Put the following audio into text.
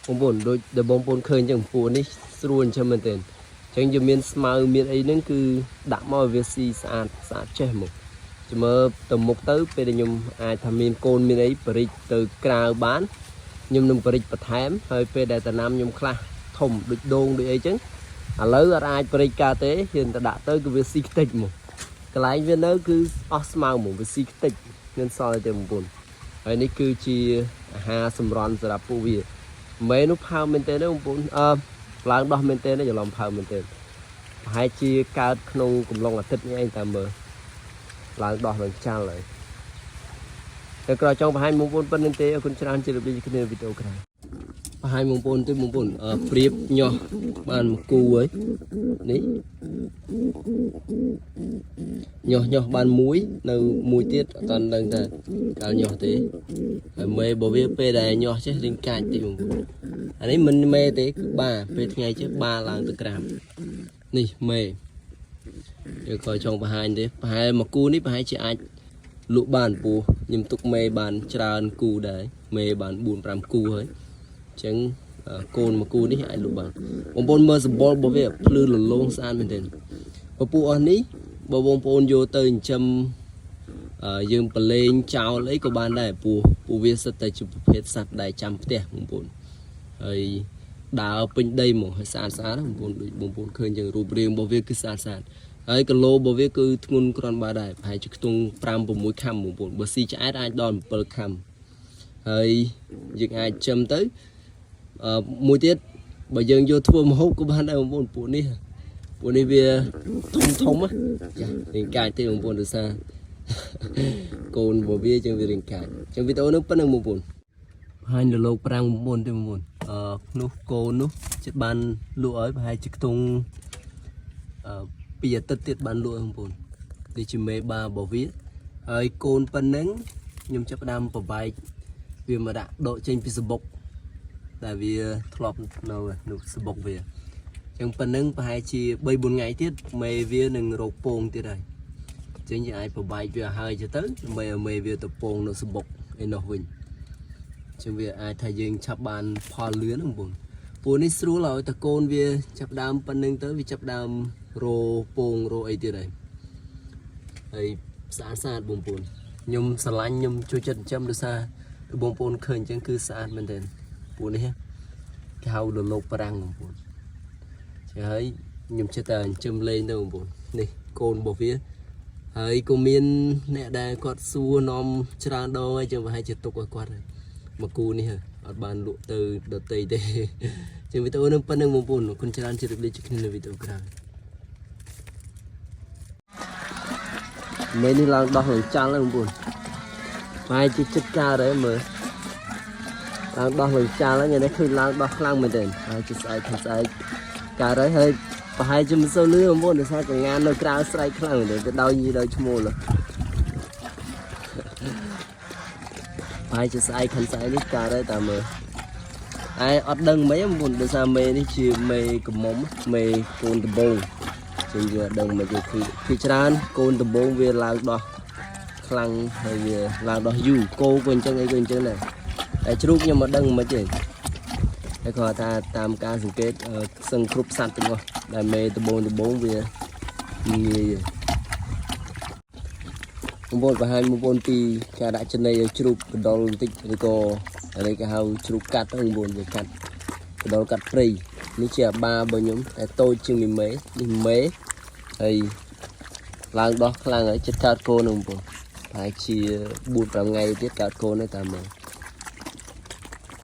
បងប្អូនដូចដែលបងប្អូនឃើញចឹងពួកនេះស្រួលអញ្ចឹងមែនទែនអញ្ចឹងយើងមានស្មៅមានអីហ្នឹងគឺដាក់មកឲ្យវាស៊ីស្អាតស្អាតចេះមកចាំមើលទៅមុខទៅពេលដែលខ្ញុំអាចថាមានកូនមានអីបរិចទៅក្រៅបានខ្ញុំនឹងបរិចបន្ថែមហើយពេលដែលតំណាំខ្ញុំខ្លះធំដូចដូងដូចអីចឹងឥឡូវអត់អាចបរិចកើតទេហ៊ានតែដាក់ទៅគឺវាស៊ីខ្ទេចមកកន្លែងវានៅគឺអស់ស្មៅមកវាស៊ីខ្ទេចមានសល់តែបងប្អូនហើយនេះគឺជាអាហារសម្រន់សម្រាប់ពួកវា មែននោះផើមែនទេណាបងប្អូនអឺឡើងដោះមែនទេណាច្រឡំផើមែនទេប្រហែលជាកើតក្នុងកំឡុងអាទិត្យនេះឯងតាមមើលឡើងដោះឡើងចាល់ហើយតែក្រោយចង់បង្ហាញបងប្អូនប៉ុណ្្នឹងទេអរគុណច្រើនជម្រាបលាគ្នាវីដេអូក្រោយបង្ហាញបងប្អូនទេបងប្អូនអឺព្រៀបញាស់បានមួយគូហើយនេះញាស់ញាស់បានមួយនៅមួយទៀតអត់ទាន់ដឹងថាកាលញាស់ទេហើយមេបើវាពេលដែលញាស់ចេះរៀងកាចតិចបងប្អូន អានេះមិនមេទេគឺបាពេលថ្ងៃចេះបាឡើងទៅក្រាបនេះមេយើងក៏ចង់បង្ហាញទេប្រហែលមួយគូនេះប្រហែលជាអាចលក់បានពោះខ្ញុំទុកមេបានច្រើនគូដែរមេបាន4 5គូហើយអញ្ចឹងកូនមួយគូនេះអាចលក់បានបងប្អូនមើលសម្បុររបស់វាភ្លឺលលងស្អាតមែនទែនពពួកអស់នេះបើបងប្អូនយកទៅចិញ្ចឹមយើងប្រឡែងចោលអីក៏បានដែរពោះពួកវាសិតតែជាប្រភេទសត្វដែលចាំផ្ទះបងប្អូន ហើយដើរពេញដីហ្មងហើយស្អាតស្អាតណាបងប្អូនដូចបងប្អូនឃើញចឹងរូបរាងរបស់វាគឺស្អាតស្អាតហើយគីឡូរបស់វាគឺធ្ងន់គ្រាន់បើដែរប្រហែលជាខ្ទង់5 6ខាំបងប្អូនបើស៊ីឆ្អែតអាចដល់7ខាំហើយយើងអាចចិញ្ចឹមទៅអឺមួយទៀតបើយើងយកធ្វើម្ហូបក៏បានដែរបងប្អូនពួកនេះពួកនេះវាធំធំណាចារាងកាយទេបងប្អូនដោយសារ កូនរបស់វាចឹងវារាងកាយចឹងវីដេអូនេះប៉ុណ្្នឹងបងប្អូន បង្ហាញរលោកប្រាំង9ទេបងប្អូនអឺនោះកូននោះចិត្តបានលក់ឲ្យប្រហែលជាខ្ទង់អឺពីអាទិត្យទៀតបានលក់ឲ្យបងប្អូននេះជាមេបារបស់វាហើយកូនប៉ុណ្ណឹងខ្ញុំចាប់ផ្ដើមប្របែកវាមកដាក់ដកចេញពីសបុកដែលវាធ្លាប់នៅនោះសបុកវាអញ្ចឹងប៉ុណ្ណឹងប្រហែលជា3 4ថ្ងៃទៀតមេវានឹងរកពងទៀតហើយអញ្ចឹងយើងអាចប្របែកវាឲ្យហើយទៅដើម្បីឲ្យមេវាទៅពងនៅសបុកឯនោះវិញ ចឹងវាអាចថាយើងឆាប់បានផលលឿនហ្នឹងបងពួកនេះស្រួលឲ្យតកូនវាចាប់ដើមប៉ុណ្្នឹងទៅវាចាប់ដើមរោពងរោអីទៀតហើយហើយស្អាតស្អាតបងប្អូនខ្ញុំស្រឡាញ់ខ្ញុំជួយចិត្តចិញ្ចឹមដោយសារបងប្អូនឃើញអញ្ចឹងគឺស្អាតមែនទែនពួកនេះគេហៅលលោកប្រាំងបងប្អូនចឹងហើយខ្ញុំចិត្តតែចិញ្ចឹមលេងទៅបងប្អូននេះកូនរបស់វាហើយក៏មានអ្នកដែលគាត់សួរនាំច្រើនដងហើយចឹងប្រហែលជាទុកឲ្យគាត់ហើយ មកគូនេះហ៎អត់បានលក់ទៅដតីទេ ជាងវីដេអូនឹងប៉ុណ្្នឹងបងប្អូនអរគុណច្រើនជម្រាបលាជួបគ្នានៅវីដេអូក្រោយមេនេះឡើងដោះឡើងចាល់ហើយបងប្អូនប្រហែលជាចិត្តកើតហើយមើលឡើងដោះឡើងចាល់ហើយថ្ងៃនេះឃើញឡើងដោះខ្លាំងមែនទែនប្រហែលជាស្អែកខាងស្អែកកើតហើយហើយប្រហែលជាមិនសូវលឺបងប្អូនដោយសារកងាននៅក្រៅស្រែកខ្លាំងមែនទែនទៅដោយញីដោយឈ្មោលហ៎ ប្រហែលជាស្អែកខាងស្អែកនេះកើតហើយតាមមើលឯអត់ដឹងមិនបងប្អូនដោយសារមេនេះជាមេកមុំមេកូនដំបងជាងយើងអត់ដឹងមិនទេគឺគឺច្រើនកូនដំបងវាឡើងដោះខ្លាំងហើយវាឡើងដោះយូរគោក៏អញ្ចឹងអីក៏អញ្ចឹងដែរតែជ្រូកខ្ញុំមិនដឹងមិនទេតែគាត់ថាតាមការសង្កេតសឹងគ្រប់សត្វទាំងអស់ដែលមេដំបងដំបងវាងាយ បងប្អូនបង្ហាញបងប្អូនពីការដាក់ចំណីឲ្យជ្រូកកណ្ដុរបន្តិចឬក៏អានេះគេហៅជ្រូកកាត់ហ្នឹងបងប្អូនវាកាត់កណ្ដុរកាត់ព្រៃនេះជាអាបារបស់ខ្ញុំតែតូចជាងមីមេនេះមេហើយឡើងដោះខ្លាំងហើយចិត្តកើតកូនហ្នឹងបងប្អូនប្រហែលជា4 5ថ្ងៃទៀតកើតកូនហើយតាមមើល